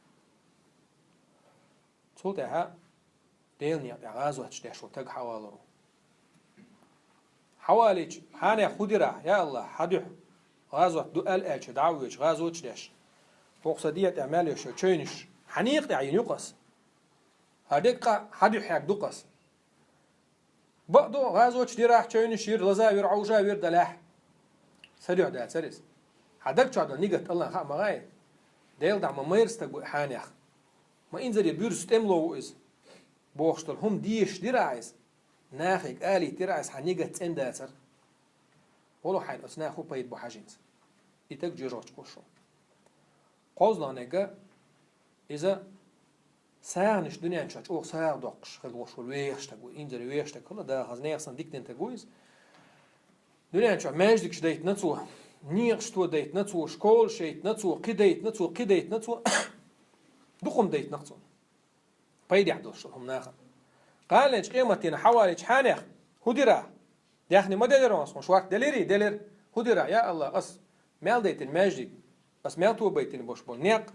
Цул тӀаьхьа Делан некъа тӀехь гӀазот деш волу стаг хьавалур ву. Хьавалийча, хьенех хӀун дира ахь, я Аллах, хьан дуьхьа гӀазот ду аьлла аьлча, дӀа а воьдуш, гӀазот деш. ХӀокху сан дегӀа тӀехь мел йолу чевнаш хьан некъа тӀехь йина ю-кх ас? ХӀара дерг къа хьан дуьхьа хьегна ду-кх ас? Бакъду, гӀазот дира ахь, чевнаш йира, лаза а вира, Ӏовжа а вира, делахь сан дуьхьа дацара иза. Хьан даг чохь долу нигат Аллахьна хаа ма гӀай. Делан дуьхьа ма майра стаг ву хьенех. Ма инзаре буьрса тӀемало ву иза бохуш долу хӀума дезаш дира ахь иза. Нахе алийтира ахь иза, хьан нигат цӀена дацара. Волу хьайна оцу наха хӀун пайда бу хьажа хӀинца. И стаг жоьжахати чу кхуссуш ву. КхозлагӀниг, иза сагӀанаш дуьнен чохь чӀогӀа сагӀа доккхуш хила волуш волу вехаш стаг ву, инзаре вехаш стаг хила, Дала хаза нехан санна дика дина стаг ву иза. Дуьнен чохь маьждигаш дайтина цо, некъаш то дайтина цо, школаш яйтина цо, кхин дайтина цо, кхин дайтина цо, дукха хӀума дайтина цо. Пайдехь долуш долу хӀума нахана. Кхана лечу къематдийнахь хьавалийча хьенех хӀун дира ахь? Даьхни ма делира хьуна, шорта делирий? Делира. ХӀун дира ахь, я Аллах, ас мел дайтина маьждиг, ас мел тобайтина болуш болу некъ,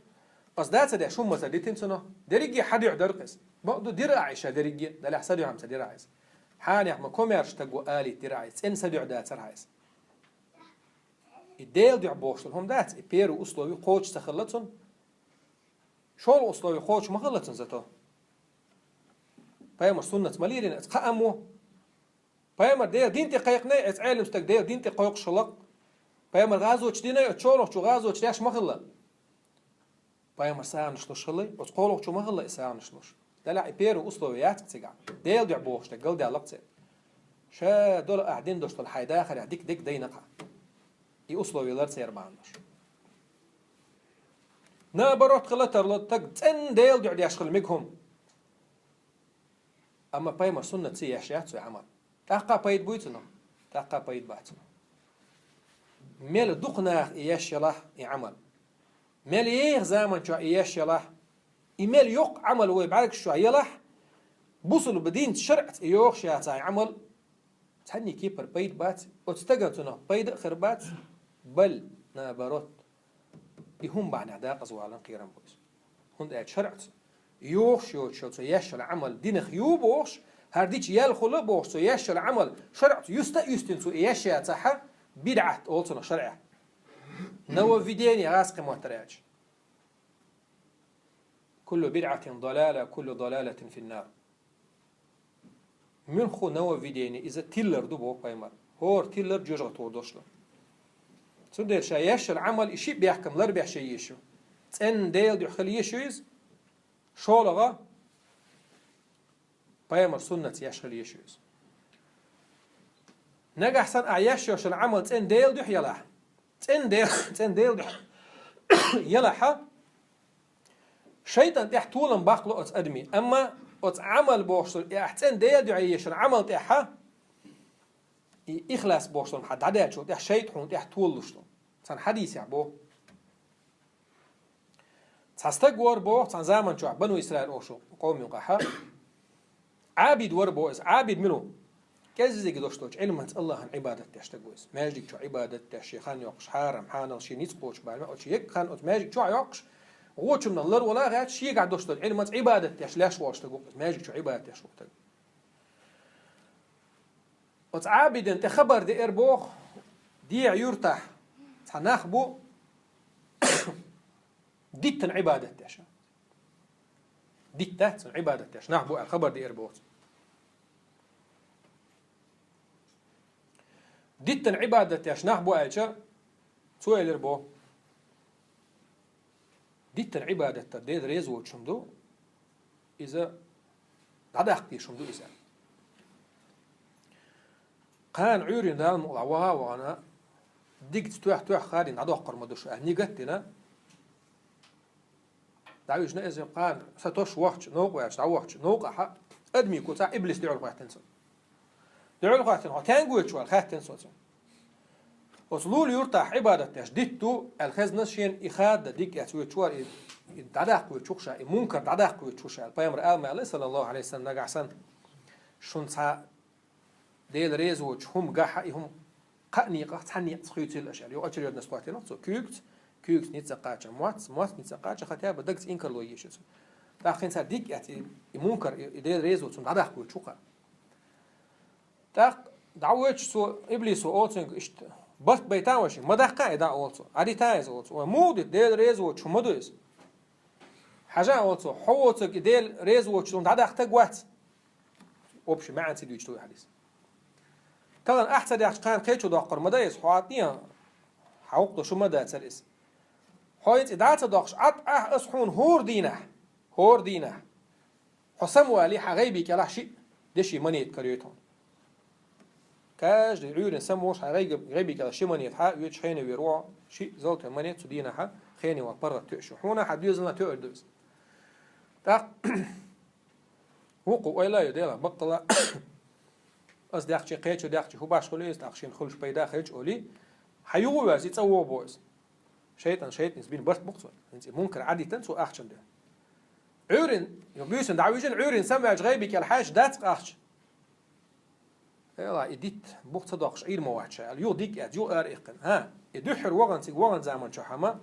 ас дацара деш хӀума ма ца дитина цунах? Дерриге хьан дуьхьа дара-кх иза. Бакъду, дира ахь иза ша дерриге, делахь сан дуьхьа-м ца дира ахь иза. Хьенех ма комаьрша стаг ву алийта дира ахь иза, цӀена сан дуьхьа дацара ахь иза. И Делан дуьхьа бохуш долу хӀума дац, и первый условие кхочуш ца хилла цунна. ШолгӀа условие кхочуш ма хилла цунна зато. Пайхамар суннатца ма лерина иза, кхаам ву. Пайхамар Делан дин тӀе кхайкхинай, иза Ӏелам стаг Делан дин тӀе кхойкхуш хилла-кх. Пайхамар гӀазоташ динай, оцу чолахчо гӀазоташ деш ма хилла. Пайхамар сагӀанаш луш хилла, оцу кхоалгӀачо ма хилла и сагӀанаш луш. Делахь и первое условие яц-кх цигахь. Делан дуьхьа бохуш дерг галдаьлла-кх церан. Ша долу ахь дина долуш долу хьайн дахарехь дика дерг дайна-кх ахь. И условие лар церан бахьана долуш. Наоборот хила тарло, стаг цӀена Делан дуьхьа деш хила мега хӀума. Амма пайхамар суннатца еш яц цу Ӏамал. ТӀаккха пайда буй цунах? ТӀаккха пайда бац цунах. Мел дукха наха и еш ялахь и Ӏамал. Мел еха заман чохь и еш ялахь, и мел йоккха Ӏамал вай бӀаьргаш чохь ялахь, бусулба динца шарӀаца и йохуш яцахь и Ӏамал, цхьанний кепара пайда бац, оцу стагана цунах пайда а хир бац, бал, наоборот. И хӀума бахьанехь дакъаза валан кхерам бу иза. ХӀунда аьлча шарӀаца йохуш йоцуш йолу цо еш йолу Ӏамал динах ю бохуш, хӀара дича ял хуьлу бохуш цо еш йолу Ӏамал шарӀаца юста а юьстина цо и еш яцахьа, бидӀат олу цунах шарӀехь. Нововведение гӀазкхи маттара аьлча. Куллу бидӀатин далала, куллу далалатин финнар. Муьлхха нововведение иза тилар ду боху пайхамар. ХӀора тилар жоьжахати гӀур долуш ду. Цундела ша еш йолу Ӏамал и шиъ бехкам ларбеш ян езаш ю. ЦӀена Делан дуьхьа хила езаш ю иза. ШолгӀа, пайхамар суннатца еш хила езаш ю иза. Нагахь санна ахь еш йолу Ӏамал цӀена Делан дуьхьа ялахь, цӀена Дел-, цӀена Делан дуьхьа ялахь, шайтӀан тӀехь толам баккхало оцу адамийн. Амма оцу Ӏамал бохуш долу, и ахь цӀена Делан дуьхьа еш йолу Ӏамал тӀехь, и ихлас бохуш долу хьан дӀадаьллачул тӀехь шайтӀа хьуна тӀехь толалуш ду. Цхьана хьадисехь боху. Цхьа стаг вара боху, цхьана заман чохь, Бану Исраил олуш къоман юкъахь. Ӏабид вара боху иза. Ӏабид мила ву? КӀеззига долуш долчу Ӏилманца Аллахьан Ӏибадат деш стаг ву иза. Маьждиг чохь Ӏибадат деш, шен хан йоккхуш, хьарам, хьанал, шен ницкъ кхочуш бала ма, оцу егга хан оцу маьждиг чохь йоккхуш, вочунна ларвала гӀерташ, шегахь долуш долчу Ӏилманца Ӏибадат деш леш волуш стаг ву иза. Маьждиг чохь Ӏибадат деш ву стаг. Оцу Ӏабидина тӀе хабар деара боху, дехьа юьртахь цхьа нах бу, диттана Ӏибадат деш. Дитт дац, цунна Ӏибадат деш нах бу аьлла хабар деара боху. Диттана Ӏибадат деш нах бу аьлча, цо элира боху. Диттана Ӏибадат дар Дела реза воцуш хӀума ду, иза дӀадаккха дезаш хӀума ду иза. Кхана Ӏуьйранна Дала мукъалахь ваха а вахана, дигца тоьхна-тоьхна хадийна дӀадоккхур ма ду шу аьлла, нигат а дина, дӀавижна иза кхана, сан тосуш вахча, новкъа ваьлча, дӀавахча, новкъахь адамийн куцахь иблис дуьхьал хӀоьттина цунна. Дуьхьал хӀоьттина, хьо стенга воьдуш ву аьлла хаьттина цо цуьнга. Оцу лулахь юьртахь Ӏибадат деш дитт ду аьлла хезна шена, и хадда дика эцна воьдуш вара, и, и дӀадаккха воьдуш ву ша, и мункар дӀадаккха воьдуш ву ша аьлла. Пайхамара аьлла ма аьлла, саллаллаху Ӏалайхи ва саллам, нагахь санна шуна цхьа Дела реза воцуш хӀума гахь, и хӀума кхаа некъах цхьа некъаца хуьйцийла аша аьлла. Юха очередность хӀоттийна цо куьйгаца, куьйгаца ницкъ кхача моц, моц ницкъ кхача хаттар бан, дагца инкарло езаш цо. ТӀаккха хӀинца дика эцна и, и мункар, и, и Дела реза воцу хӀума дӀадаккха воьдуш ву кхаъ. ТӀаккха дӀавоьдуш цо, иблисо олу цуьнга иштта: «Барт байтан вай шиъ, ма даккха и дӀа», олу цо. «Ӏадитан иза», олу цо. «Вай муха дитта, Дела реза воцуш хӀума ма ду иза. Хьажа», олу цо, «хьо воцург и Дела реза воцуш хӀума дӀадаккха стаг вац». Общий маьӀна ца дуьйцуш ду и хьадис. Тахана ахь ца даьккхича, кхана кхечо доккхур ма дан иза, хьо Ӏад дийна, хьан гӀуллакх ду шу ма дацара иза. Хьо хӀинца и дӀа ца доккхуш, Ӏад ахь аса хьуна хӀора дийнахь, хӀора дийнахь. Хьо самавалий, хьан гӀайби кӀелахь шиъ деши монета карайойту хьуна. Каждый Ӏуьйранна самаволуш хьан гӀайби, гӀайби кӀелахь ши монета хьа а оьцуш хене вер ву, шиъ золотой монета цу дийнахь хене ван паргӀат тоьуш ю. Хьуна хьан доьзална тоьар ду иза. ТӀаккха вукхо ойла а йо, Дела, баккъала ас даьккхича, кхечо даьккхича, хӀун башхалуьйту иза, тӀаккха шена хуьлуш пайда хилча олий, хьан юха верза, и цӀа вогӀу боху иза. ШайтӀан, шайтӀанца бина барт бу-кх цо. ХӀинца и мункар Ӏадитина цо ахчанна дуьхьа. Ӏуьйранна, буьйсанна дӀавижина, Ӏуьйранна самаваьлча гӀайби кӀелахь хьаьжча дац-кх ахча. Эла, и дитт бух ца доккхуш Ӏийр ма вац ша аьлла, юха дика эцна, юха ара иккхина. ХӀан, и дуьххьара вахана цига вахана заман чохь хьама,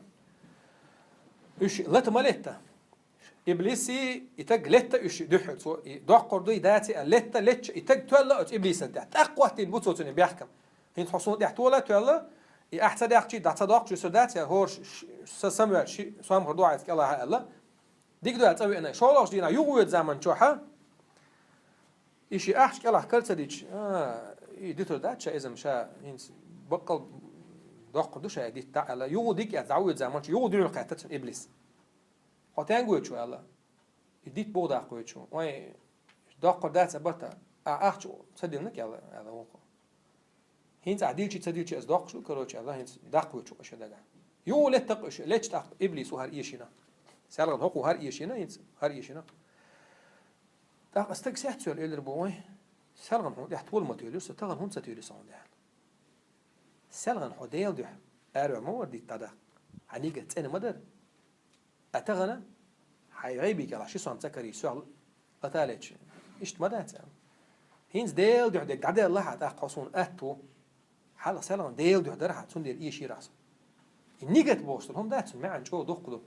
уьш лата ма летта. Иблиси и таг летта уьш дуьххьара цо, и доккхур дуй, даций а летта, летча и таг тоьлла оцу иблисан тӀехь. ТӀаккха хӀоттийна бу цо цуьнан бехкам. ХӀинца хьо суна тӀехь тола а тоьлла, и ахь ца даьккхича, дӀа ца доккхуш юьсур дац, я хӀора ш-, ш-, сан самаваьлча ши сом хир ду хьайца кӀелахь аьлла. Дика ду аьлла цӀа веана, шолгӀачу дийнахь юха воьду заман чохь, и ши ахча кӀелахь кара ца дича, а, и дитур дац ша иза-м ша, хӀинца баккъал доккхур ду ша и дитт дӀа аьлла, юха дика эцна дӀавоьду заман чохь, юха дуьхьал кхетта цунна иблис. Хьо стенга воьдуш ву аьлла, и дитт буха даккха воьдуш ву. Вайн доккхур дац а барта, а ахча ца диллина-кх аьлла, аьлла вукхо. ХӀинца ахь дилчи ца дилчи аса доккхуш ду, короче, аьлла, хӀинца даккха воьдуш ву аша дагахь. Юха летта-кх уьш, летча тӀаккха иблис ву хӀара эшийна. Селхана хӀокхо хӀара эшийна, хӀинца хӀара эшийна. ТӀаккха стаг сецвелла элира бу вайн: «Селхана хьуна тӀехь тола ма тоьлура сан, тахана хӀунда ца тоьли сан хьуна?» аьлла. Селхана хьо Делан дуьхьа араваьлла ма вара дитт дӀадаккха. Хьан нигат цӀена ма дара. А тахана хьайн гӀайби кӀелахь ши сом цӀа карийча, сох латалеча, иштта ма дац аьлла. ХӀинца Делан дуьхьа дерг дӀаделла хьан, тӀаккха хьо суна атта ву. Хьалха селхана Делан дуьхьа дара хьан, цундела эшийра ахь со. И нигат бохуш долу хӀума дац, цуьнан маьӀна чӀогӀа дуккха ду.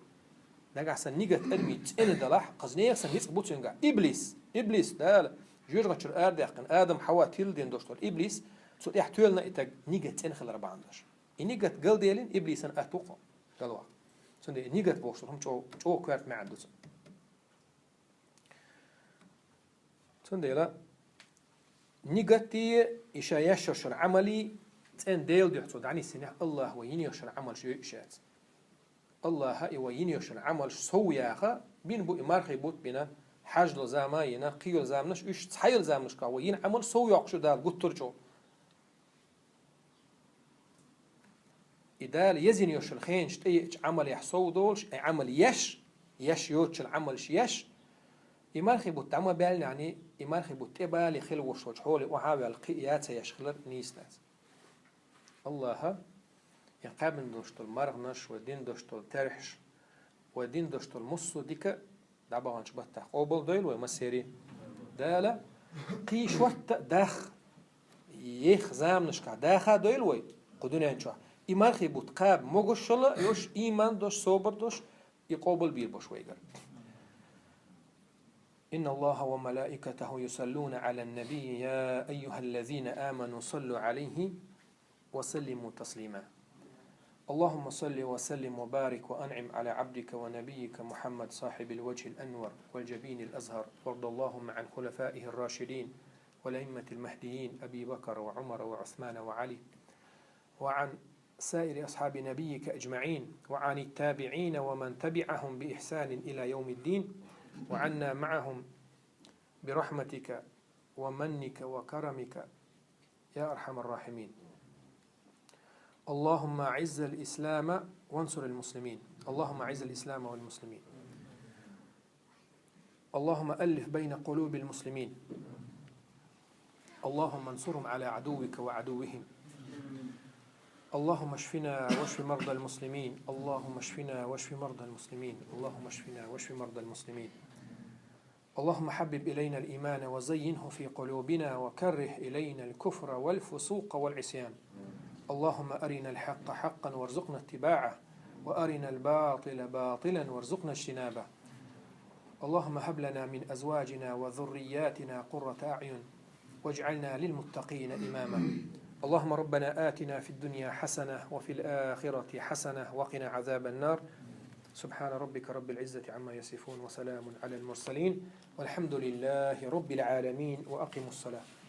Нагахь санна нигат адамийн цӀена далахь, кхазнех санна ницкъ бу цуьнгахь. Иблис, иблис, Дала жоьжахатичуьра арадаьккхина, Адам, Хьава тилла дина долуш долу иблис, цу тӀехь тоьллина и таг нигат цӀена хилар бахьана долуш. И нигат галделина иблисан атта ву-кх, галваха. Цундела и нигат бохуш долу хӀума чӀо-, чӀогӀа коьрта маьӀна ду цуьнан. Цундела нигатте и ша еш йолу шуьра Ӏамале цӀен Делан дуьхьа цо дӀанисйинехь, АллахӀа вай йина йолчу Ӏамалш йойуш яц. АллахӀа и вай йина йолчу Ӏамалш сов яха, бина бу и мархий бутт бина, хьаждала зама а йина, кхийолу заманаш, уьш цхьайолу заманашкахь вай йина Ӏамал сов йоккхуш ю Дала гуттар а чӀогӀа. И Дала езйина йолчу хенаш тӀееъча Ӏамалехь сов долуш, и Ӏамал еш, еш йоцучу Ӏамалш еш, и мархий бутт дӀа ма баьллинехь, и мархий бутт тӀебале хила волуш волчу хьоле охьа а ваьлла, кхин а яц а еш хилар нийса дац. АллахӀа, и кхаьбна долуш долу марханаш, вай дина долуш долу терхьаш, вай дина долуш долу массо а дика дӀабаханчу баттахь къобал дойла вай массеран. Дала кхин шортта а даха, еха заманашкахь даха а дойла вай кху дуьнен чохь. И мархий бутт кхаба могушалла а йолуш, ийман долуш, собар долуш, и къобал бийр болуш вайгара. إن الله وملائكته يصلون على النبي يا أيها الذين آمنوا صلوا عليه وسلموا تسليما. اللهم صل وسلم وبارك وأنعم على عبدك ونبيك محمد صاحب الوجه الأنور والجبين الأزهر، وارض اللهم عن خلفائه الراشدين والأئمة المهديين أبي بكر وعمر وعثمان وعلي، وعن سائر أصحاب نبيك أجمعين، وعن التابعين ومن تبعهم بإحسان إلى يوم الدين، وعنا معهم برحمتك ومنك وكرمك يا أرحم الراحمين. اللهم أعز الإسلام وانصر المسلمين. اللهم أعز الإسلام والمسلمين. اللهم ألف بين قلوب المسلمين. اللهم انصرهم على عدوك وعدوهم. اللهم اشفنا واشف مرضى المسلمين. اللهم اشفنا واشف مرضى المسلمين. اللهم اشفنا واشف مرضى المسلمين. اللهم حبب إلينا الإيمان وزينه في قلوبنا وكره إلينا الكفر والفسوق والعصيان. اللهم أرنا الحق حقا وارزقنا اتباعه، وأرنا الباطل باطلا وارزقنا اجتنابه. اللهم هب لنا من أزواجنا وذرياتنا قرة أعين واجعلنا للمتقين إماما. اللهم ربنا آتنا في الدنيا حسنة وفي الآخرة حسنة وقنا عذاب النار. سبحان ربك رب العزة عما يصفون وسلام على المرسلين والحمد لله رب العالمين. وأقيموا الصلاة.